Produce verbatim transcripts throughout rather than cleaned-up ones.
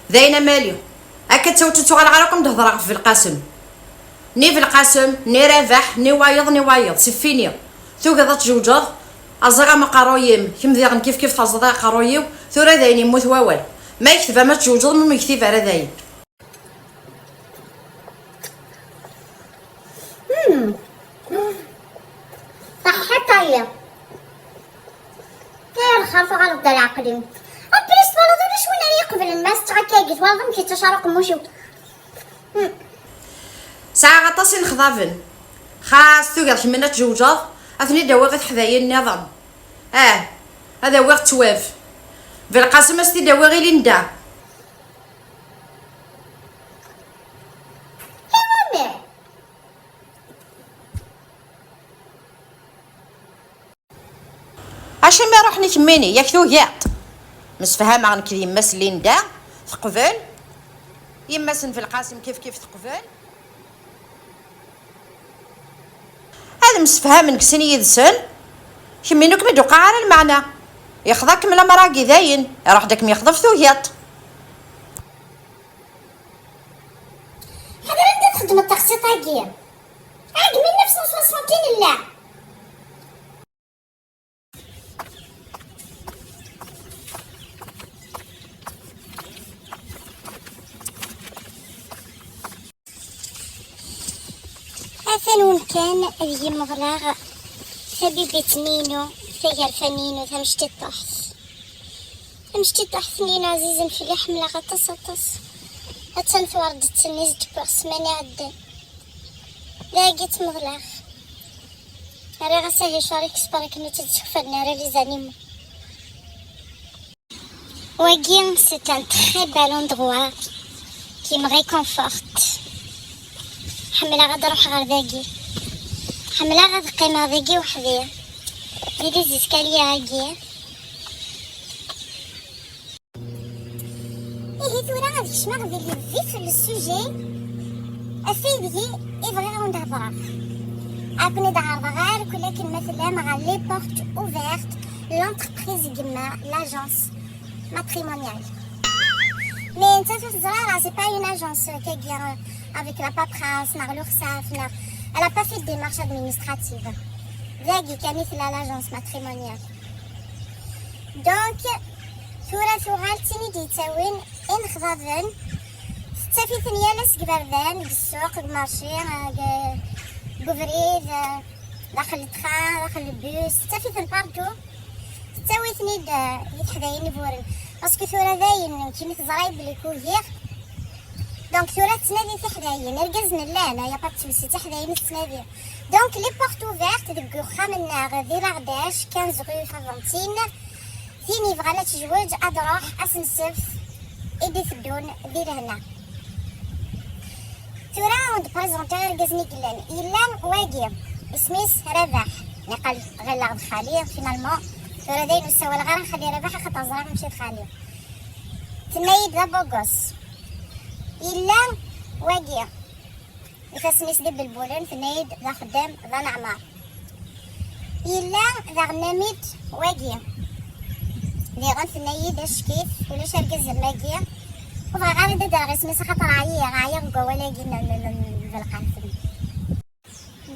D ayen a Mali. Akka d tawt ur ttuɣaleɣ ara akk am d-hedreɣ ɣef Belqasem. Ni Belqasem, ni Rabaḥ, ni wayeḍ, ni wayeḍ. C'est fini. Tugiḍ ad tjewǧeḍ? Aẓiɣ am aqerruy-im. Kemm diɣen kif kif terẓeḍ aqerruy-iw. Tura dayen yemmut wawal. Ma yekteb-am ad tjewǧeḍ, ma ur yektib ara dayen. Hmm. Ṣaḥḥa tayeḍ. Tayeḍ xer tuɣaleḍ d leɛqel-im. En plus twalaḍ ulac win ara iqeblen ma setteɣ akka agi twalaḍ amek yettacar uqemmuc-iw. Hmm. Sɛiɣ aṭas inexḍaben. Xas tugiḍ kemmini ad tjewǧeḍ, ad ten-id-awiɣ i teḥdayin nniḍen. Ah, ad awiɣ ttwab. Belqasem ad s-t-id-awiɣ i Linda. Iwumi? Acimi ruḥen i kemmini, yak tugiḍ? Msefhameɣ nekk d yemma-s Linda, teqbel. Yemma-s n Belqasem kif kif teqbel. Ad msefhamen deg sin yid-sen. Kemmini ur kem-id-uqaɛ ara lmeɛna. Yexḍa-kem lamragi dayen, iruḥ-d ad kem-yexḍeb tugiḍ. Ḥader anda txeddmeḍ taxsiṭ-agi. Ag mille neuf cent soixante i nella. Atan umkan ad yimɣleɣ tabibit-nni-inu, tagerfa-nni-inu tamecṭiṭuḥt. Tamecṭiṭuḥt-nni-inu ɛzizen fell-i, ḥemmleɣ aṭas, aṭas. Attan twerdet-nni zedkuɣ ssmana iɛeddan. Dagi tt-meḍleɣ. Rriɣ-as ahicuṛ i ksper akken ur tt-id-ssekfalen ara les animaux. Wagi, c'est un très bel endroit qui me réconforte. Ḥemmleɣ ad ruḥeɣ ɣer dagi. Ḥemmleɣ ad qqimeɣ dagi weḥd-i. Di les escaliers-agi. Ihi tura ad kecmeɣ di le vif le sujet, ɣef aydeg i bɣiɣ ad wen-d-hedreɣ. Ad ken-id-ɛerḍeɣ ar kul akken ma tellam ɣer les portes ouvertes, l'entreprise n yemma, l'agence matrimoniale. Mais nettat ur teẓri ara, c'est pas une agence, euh, kagi, euh, avec la paperasse, neɣ luxaf, neɣ, elle a pas fait de démarche administrative. Dagi kan i tella l'agence matrimoniale. Donc, tura tuɣal d tin i d-yettawin inexḍaben. Tettaf-iten yal ass deg iberdan, deg ssuq, deg marché, deg, deg ubrid, daxel n ttxar, daxel n bus, tettaf-iten partout. Tettawi-ten-id, eh, i teḥdayin iburen. Parce que tura dayen, nekkini teẓra belli kugiɣ. Donc tura tettnadi tiḥdayin, irgazen llan, y a pas de souci, d tiḥdayin i tettnadi. Donc les portes ouvertes deg uxxam-nneɣ di Leɛdac, quinze rue Faventine. Tin yebɣan ad tezweǧ ad ruḥ ass n ssebt i d-iteddun di lehna. Tura ad wen-d-prezentiɣ irgazen i yellan. Yella wagi, isem-is Rabaḥ. Niqal ɣileɣ d xali, finalement. Tura dayen ur ssawaleɣ ara xali Rabaḥ, axaṭer ẓriɣ mačči d xali. Tenna-yi-d d abugos. Yella wagi, ifassen-is d ibelbulen, tenna-yi-d d axeddam, d aneɛmar. Yella daɣen namit wagi. Diɣen tenna-yi-d ackit, ulac argaz am wagi. Ur bɣiɣ ara ad d-rreɣ isem-is axaṭer ɛyiɣ, ɛyiɣ deg wawal-agi n, n, n, n belqam.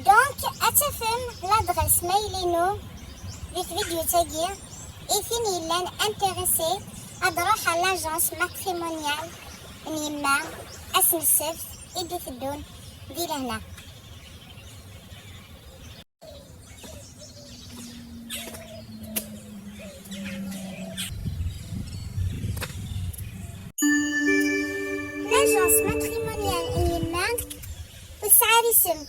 Donc, ad tafem l'adresse mail-inu di tvidyut-agi, i tin yellan intéressé ad ruḥ à l'agence matrimoniale n yemma ass n ssebt i d-iteddun di lehna. L'agence matrimoniale n yemma ur tesɛi ara isem.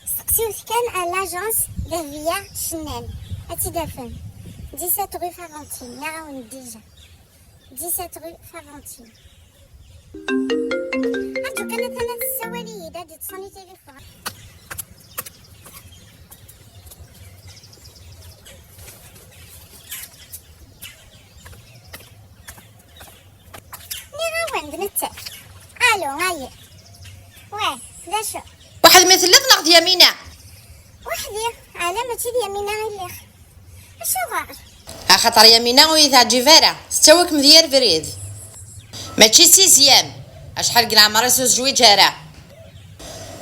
Steqsiwet kan à l'agence Dahbiya Cennan. Ad tt-id-tafem. Dix-sept rue Faventine. Nniɣ-awen-d déjà. Dix-sept rue Faventine. Arǧu kan, atan ad tessawal-iyi-d, ad d-teṣṣani tilifun. Nniɣ-awen-d nettat. Alo, ayi. Wah, d acu? Weḥd-m i telliḍ neɣ d Yamina? Weḥd-i, ala mačči d Yamina i lliɣ. Acuɣer? Axaṭer Yamina ur yi-teɛǧib ara, tettawi-kem di yir brid. Mačči d sizyam. Acḥal deg leɛmer-is ur tezwiǧ ara.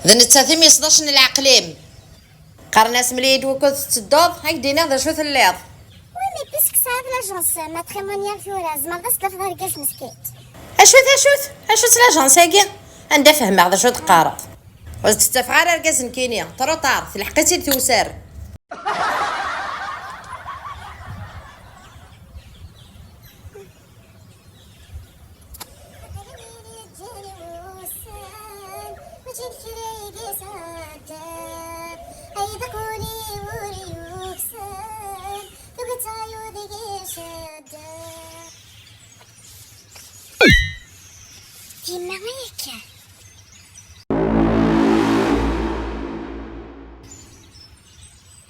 D nettat i m-yesḍacen leɛqel-im. Qqaren-as mel-iyi-d wukud tettedduḍ, ad k-d-iniɣ d acu telliḍ. Oui, mais puisque tesɛiḍ l'agence matrimoniale tura, tzemreḍ ad s-d-tafeḍ argaz meskin. Acu-t, acu-t, acu-tt l'agence-agi? Anda fehmeɣ d acu d-teqqareḍ? Ur s-d-ttafeɣ ara argaz nekkini. Trop tard, telḥeq-itt-id tewser. Yemma akka.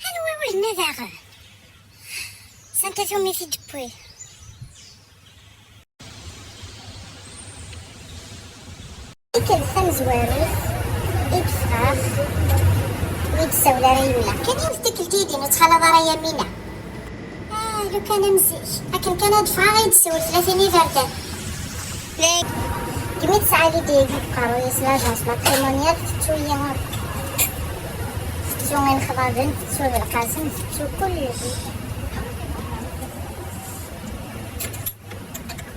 Anwa win-nni daɣen? Santa tumi t-id-tewwi? Tikkelt tamezwarut i d-ffɣeɣ, ur yi-d-tessawel ara yemma. Kan yiwet tikkelt i yi-d-yenna ur ttxalaḍ ara Yamina. Ah, lukan am zik. Akken kan ad ffɣeɣ i yi-d-tessawel tlatin iberdan. Degmi tesɛa Lidya deg uqerruy-is l'agence matrimoniale, tettu-yi akk. Tettu inexḍaben, tettu belqasem, tettu kullec.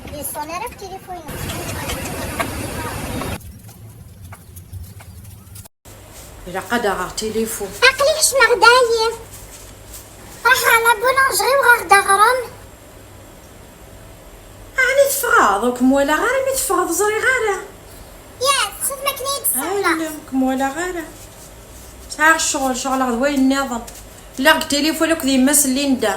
Ur d-yeṣṣun ara akk tilifu-inu. Ilaq ad aɣeɣ tilifu. Aql-i kecmeɣ-d, ɛyiɣ. Ruḥeɣ ɣer la boulangerie, uɣeɣ-d aɣrum. Ɛni teffɣeḍ? Ur kem-walaɣ ara mi teffɣeḍ, ẓriɣ ara. Ya, tessutm akken i yi-d-tessawleḍ. Ɛni ur kem-walaɣ ara. Sɛiɣ ccɣel, ceɣleɣ d wayen nniḍen. Lliɣ deg tilifu akked yemma-s n Linda.